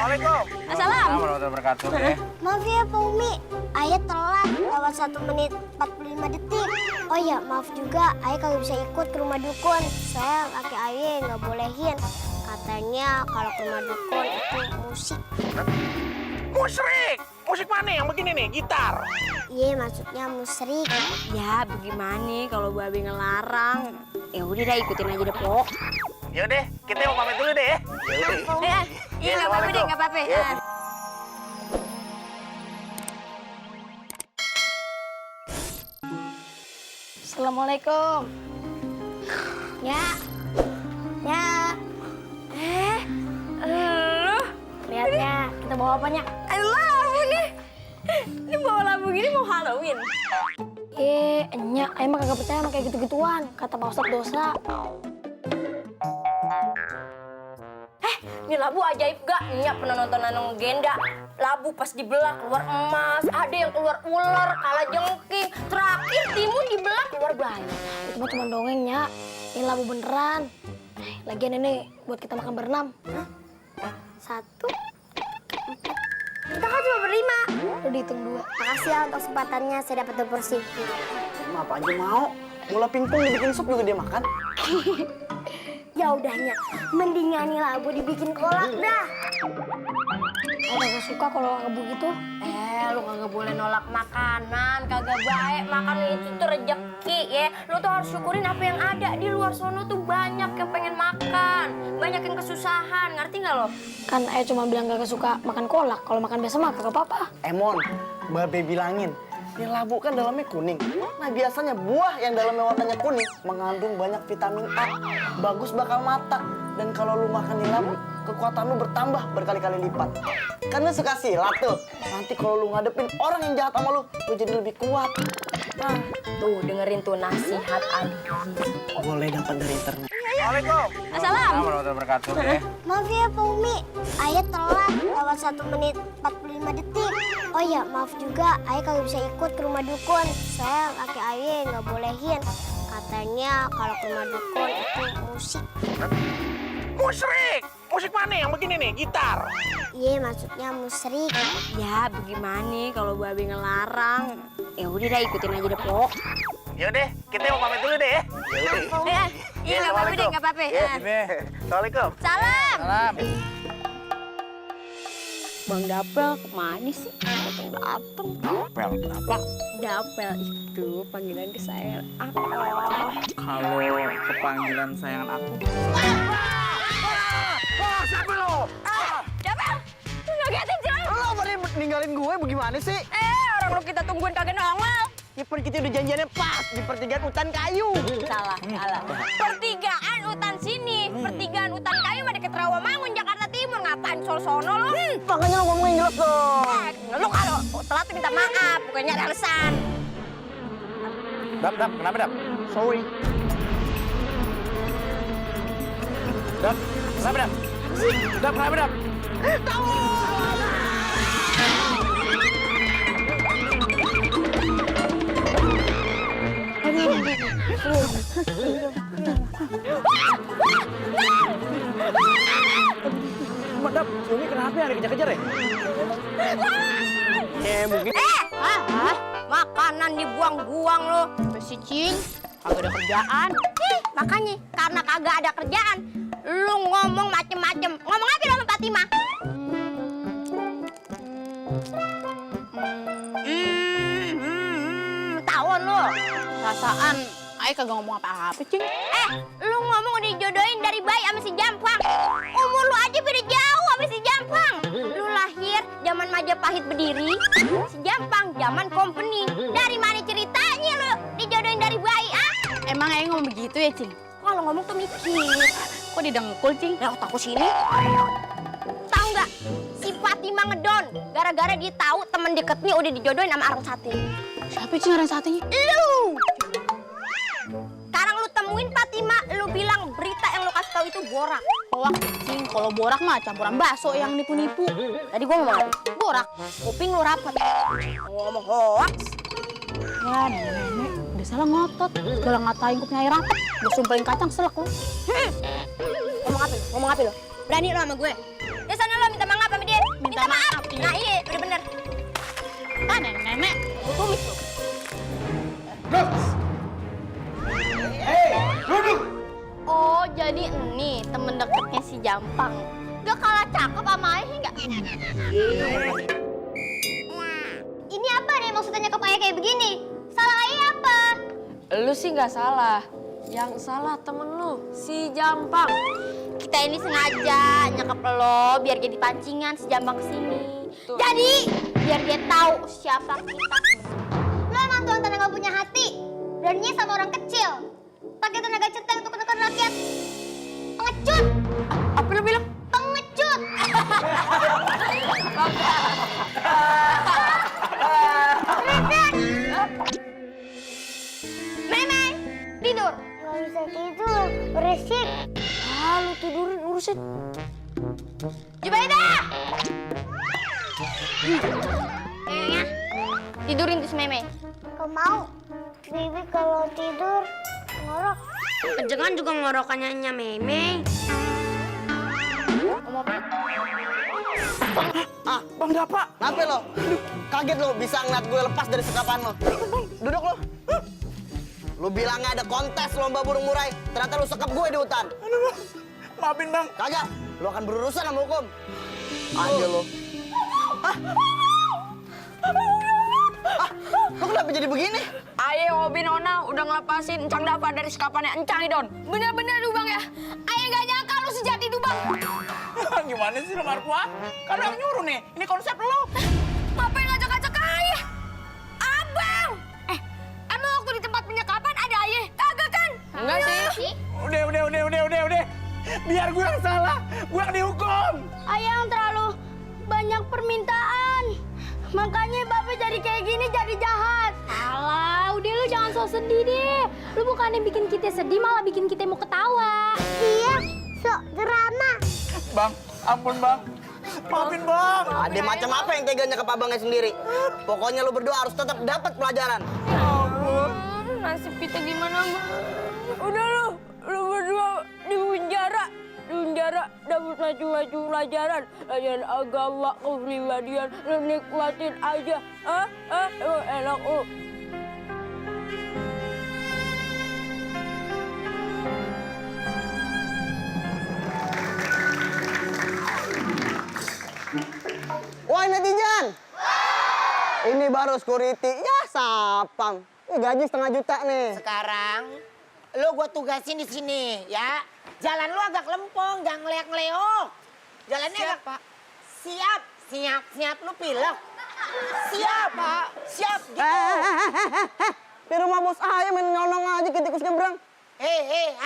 Assalamualaikum. Assalamualaikum Warahmatullahi wabarakatuh ya. Maaf ya Pak Umi, Ayah telat lewat 1 menit 45 detik. Oh ya, maaf juga, Ayah kagak bisa ikut ke rumah dukun. Saya laki Ayah nggak bolehin. Katanya kalau ke rumah dukun itu musik. Musrik. Musik mana yang begini nih? Gitar. Iya, maksudnya musrik. Ya bagaimana kalau babe ngelarang? Ya udah dah ikutin aja deh Pok. Yaudah, kita mau pamit dulu deh ya. Yaudah. Iya nggak apa-apa deh, nggak apa-apa. Iya. Assalamualaikum. Ya. Lu Lihatnya, kita bawa apanya? labu nih. Ini bawa labu gini mau Halloween. Enyak, Ayah mah kagak percaya sama kayak gitu-gituan. Kata Pak Ustadz dosa. Ini labu ajaib gak? Nya pernah nonton Nanong Genda. Labu pas dibelah keluar emas, ada yang keluar ular, kalajengking, terakhir timun dibelah keluar bayi. Itu mah cuma dongeng, Nyak. Ini labu beneran. Lagian ini buat kita makan berenam. 1, 4. Kita kan cuma berlima. Lu dihitung 2. Makasih ya untuk kesempatannya, saya dapat 2 porsi. Apa aja mau. Bola pingpong dibikin sup juga dia makan. Ya udahnya, mendingan nih labu dibikin kolak dah. Saya kagak suka kalau labu gitu. Lu kagak boleh nolak makanan, kagak baik. Makan itu tuh rejeki ya. Lu tuh harus syukurin apa yang ada. Di luar sono tuh banyak yang pengen makan. Banyak yang kesusahan, ngerti nggak lo? Kan Ayah cuma bilang gak suka makan kolak. Kalau makan biasa mah kagak apa-apa. Emon, Babe bilangin. Ini labu kan dalamnya kuning. Nah biasanya buah yang dalamnya warnanya kuning mengandung banyak vitamin A. Bagus bakal mata. Dan kalau lu makan ini labu, kekuatan lu bertambah berkali-kali lipat. Kan lu suka silat tuh. Nanti kalau lu ngadepin orang yang jahat sama lu jadi lebih kuat. Nah, Tuh dengerin tuh nasihat Ali. boleh dapat dari internet. Assalamualaikum. Assalamualaikum. Warahmatullahi wabarakatuh ya. Maaf ya Pak Umi, Ayah telat lewat 1 menit 45 detik. Oh ya, maaf juga, Ayah kagak bisa ikut ke rumah dukun. Saya laki Ayah nggak bolehin. Katanya kalau ke rumah dukun itu musik. Musrik. Musik mana yang begini nih? Gitar. Iya, maksudnya musrik. Ya bagaimana kalau babe ngelarang? Ya udah dah ikutin aja deh Pok. Yaudah, kita mau pamit dulu deh ya. Yaudah. Iya nggak apa-apa deh, nggak apa-apa. Iya, sini. Assalamualaikum. Salam. Salam. Bang Dapel kemana sih? Dateng. Apel kenapa? Dapel itu panggilan kesayangan aku. Kalau kepanggilan sayangan aku. Siapa lo? Dapel, lu ngagetin sih lu. Lo pada ninggalin gue bagaimana sih? Orang lu kita tungguin kagak nongol. Ya kan kita udah janjiannya pas di pertigaan hutan kayu. Salah. Pertigaan hutan sini, pertigaan hutan kayu mah deket Rawamangun, Jakarta Timur. Ngapain sono lu? Makanya lo ngomongin jelas dong. Lu kalau telat tuh minta maaf, bukannya ada alasan. Dap, kenapa Dap? Sorry. Dap, kenapa Dap? Dap, kenapa Dap? Dap, ini kenapa ya? Ada kejar-kejar ya? Mungkin. Makanan dibuang-buang lo. Si Cing, kagak ada kerjaan. Makanya karena kagak ada kerjaan, lu ngomong macem-macem. Ngomong apa sama Fatimah? Tawon lo. Perasaan, Ayah kagak ngomong apa-apa, Cing. Lu ngomong udah dijodohin dari bayi sama si Jampang. Umur lu aja beda jauh sama si Jampang. Lu lahir zaman Majapahit berdiri, si Jampang zaman company. Dari mana ceritanya lu dijodohin dari bayi, ah? Emang Ayah ngomong begitu ya, Cing? Kalau ngomong tuh mikir. Kok didengkul, Cing? Ya otakku sini. Tahu nggak? Si Fatimah ngedon gara-gara dia tahu temen deketnya udah dijodohin sama arang sate. Siapa, Cing, orang satunya? Lu. Sekarang lu temuin Fatimah, lu bilang berita yang lu kasih tahu itu borak. Hoak, Cing. Kalau borak mah campuran bakso yang nipu-nipu. Tadi gua ngomong apa? Borak. Kuping lu rapet. Ngomong hoax. Ya, nenek-nenek. Udah salah ngotot. Segala ngatain kupnya Ayah rapet. Gue sumpahin kacang selak lu. Ngomong apa lu? Ngomong apa lu? Berani lu sama gue? Ya sana lu minta maaf sama dia. Minta maaf. Nah iya, udah bener. Kan nenek. Gue tumis tuh. Oh, jadi ini temen deketnya si Jampang. Gak kalah cakep sama Ayah nggak? Ini apa nih maksudnya nyekap ayah kayak begini? Salah ayah apa? Lu sih nggak salah. Yang salah temen lu, si Jampang. Kita ini sengaja nyekap lo biar jadi pancingan si Jampang kesini. Jadi biar dia tahu siapa kita. Lo emang tuan tanda gak punya hati. Beraninya sama orang kecil. Pakai tenaga centang untuk menekan rakyat. Pengecut. Apa lu bilang? Pengecut. Memang tidur. Gak bisa tidur. Berisik. Ah, lu tidurin urusin. Jubaida. Ya. Tidurin tuh si Meme. Gak mau. Bibi kalau tidur ngorok. Jangan juga ngorokannya Meme. Ah, Bang Dapa. Kenapa lo? Kaget lo bisa ngeliat gue lepas dari sekapan lo. Duduk lo. Lu bilang nggak ada kontes lomba burung murai. Ternyata lu sekap gue di hutan. Aduh, Bang. Maafin, Bang. Kagak, lu akan berurusan sama hukum. Aja lo. Lu kenapa jadi begini? Ayo, Obi Nona udah ngelepasin Encang Dava dari sekapannya Encang Idon. Bener-bener tuh Bang ya. Ayah gak nyangka lu sejati itu Bang. Gimana sih lo, Marpua? Kan yang nyuruh nih. Ini konsep lo. Ngapain ngajak-ngajak ayah? Abang! Emang waktu di tempat penyekapan ada ayah? Kagak kan? Enggak sih. Udah. Biar gue yang salah. Gue yang dihukum. Ayah yang terlalu banyak permintaan. Makanya Bapak jadi kayak gini, jadi jahat. Alah, udah lu jangan so sedih deh. Lu bukannya bikin kita sedih, malah bikin kita mau ketawa. Iya, sok drama. Bang, ampun, Bang. Maafin, Bang. Ada macam apa yang teganya ke abangnya sendiri? Pokoknya lu berdua harus tetap dapat pelajaran. Nasib kita gimana, Bang? Udah lu berdua di penjara dapat maju pelajaran agama, kepribadian, lu nikmatin aja. Enak lu. Woi netizen, ini baru security. Ya sapang. Ini gaji 1,5 juta nih. Sekarang lu gua tugasin di sini ya. Jalan lu agak lempeng, jangan ngeleak-ngeleok. Jalannya Siap, agak Pak. Siap lu pilek. Siap, Pak. Siap gitu. Di rumah bos ayah main nyolong aja ke tikus nyebrang. Hei.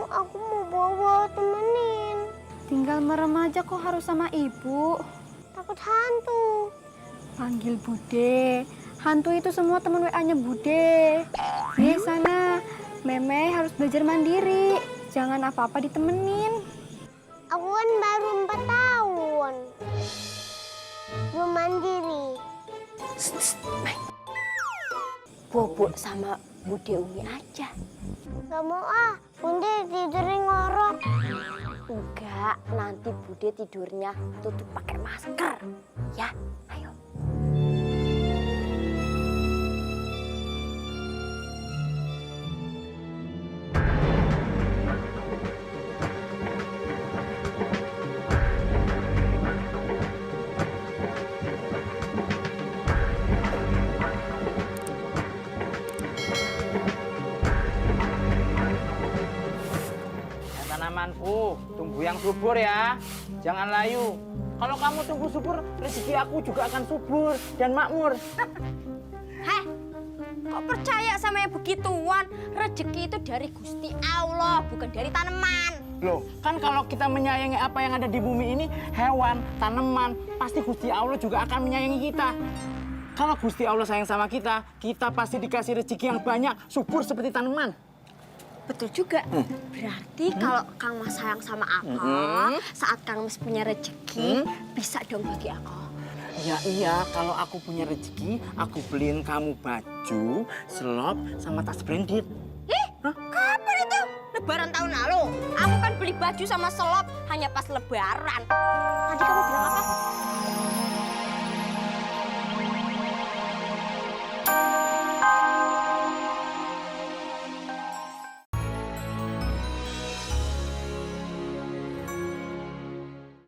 Aku mau bawa temenin. Tinggal merem aja kok harus sama ibu. Takut hantu. Panggil Bude. Hantu itu semua teman WA-nya Bude. Nih sana, Meme harus belajar mandiri. Jangan apa-apa ditemenin. Aku kan baru 4 tahun. Belum mandiri. Bobo sama Bude Umi aja. Gak mau Bunda tidurnya ngorok. Enggak, nanti Bude tidurnya tutup pakai masker. Ya, ayo. Tanamanku, tumbuh yang subur ya. Jangan layu. Kalau kamu tumbuh subur, rezeki aku juga akan subur dan makmur. Heh, kok percaya sama yang begituan? Rezeki itu dari Gusti Allah, bukan dari tanaman. Loh, kan kalau kita menyayangi apa yang ada di bumi ini, hewan, tanaman, pasti Gusti Allah juga akan menyayangi kita. Kalau Gusti Allah sayang sama kita, kita pasti dikasih rezeki yang banyak, subur seperti tanaman. Betul juga. Berarti kalau Kang Mas sayang sama aku, saat Kang Mas punya rezeki, bisa dong bagi aku. Ya iya, kalau aku punya rezeki, aku beliin kamu baju, selop, sama tas branded. Kapan itu? Lebaran tahun lalu. Aku kan beli baju sama selop hanya pas lebaran. Tadi kamu bilang apa?